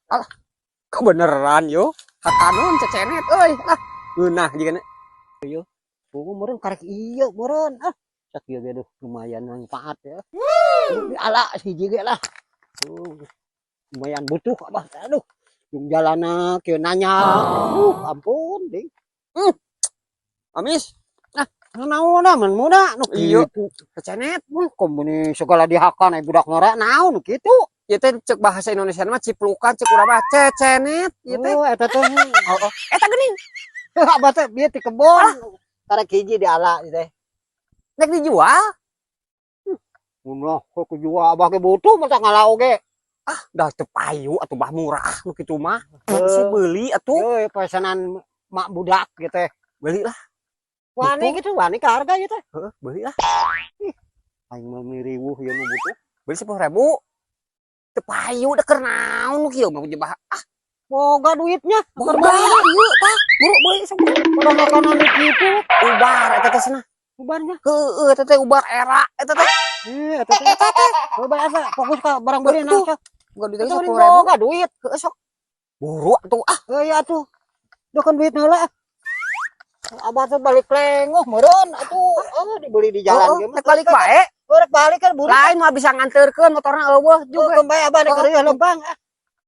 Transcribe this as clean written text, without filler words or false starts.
Ah, kebeneran yo. Hakanon cecenet euy. Ah, ngeunah jigana. Yo. Oh, meureun karek ieu meureun. Ah, sakieu ge duh lumayan manfaat ya. Ala hiji ge lah. Oh, lumayan butuh abah, aduh. Yung jalana kieu nanya. Aduh, ampun ding. Amis. Ah, naon mun muda nu Iya. kitu. Cecenet. Wah, komo segala dihakan ai budak ngora naon nu kitu. Ieu teh cek bahasa Indonesia mah ciplukan, cek urang mah cecenet ieu teh. Oh, eta teh. Oh. Eta geuning. Abah teh bieu ti kebon. Karek hiji diala ieu teh. Rek dijual. Munah kok kujual, abah ge butuh masa ngala oge. Ah, dah teu payu atuh, bah, murah nu kitu mah. Heuh. Si beuli atuh. Euy, pesanan mak budak gitu teh. Beli lah. Wani Butuh. gitu, wani ka harga ieu teh. Heeh, beli lah. Aing mah miriwuh ieu nu butuh. Beli 10.000. Teu payu da keur naon nu kieu mah bah. Ah, Boga duitnya. Boga ieu tah. Buru beuli sok. Udah makanan nu kitu. Ubar eta teh cenah. Ubarnya. Heeh, eta teh ubar era eta teh. Ih, eta teh. Eta teh. Coba asa fokus ka barang beli Tuh. nah. Boga duit Itu 10.000. boga duit. Heeh, sok. Buru atuh ah. Heuh atuh. Duh kan duit heula. Abah tuh balik lengoh meureun atuh. Oh, dibeli di jalan Heeh, ge mah. rek balik bae. Oh, rek balik kan buru. Lain mah bisa nganterkeun motorna euweuh Juga juga. bae abah rek Oh. ka lempang.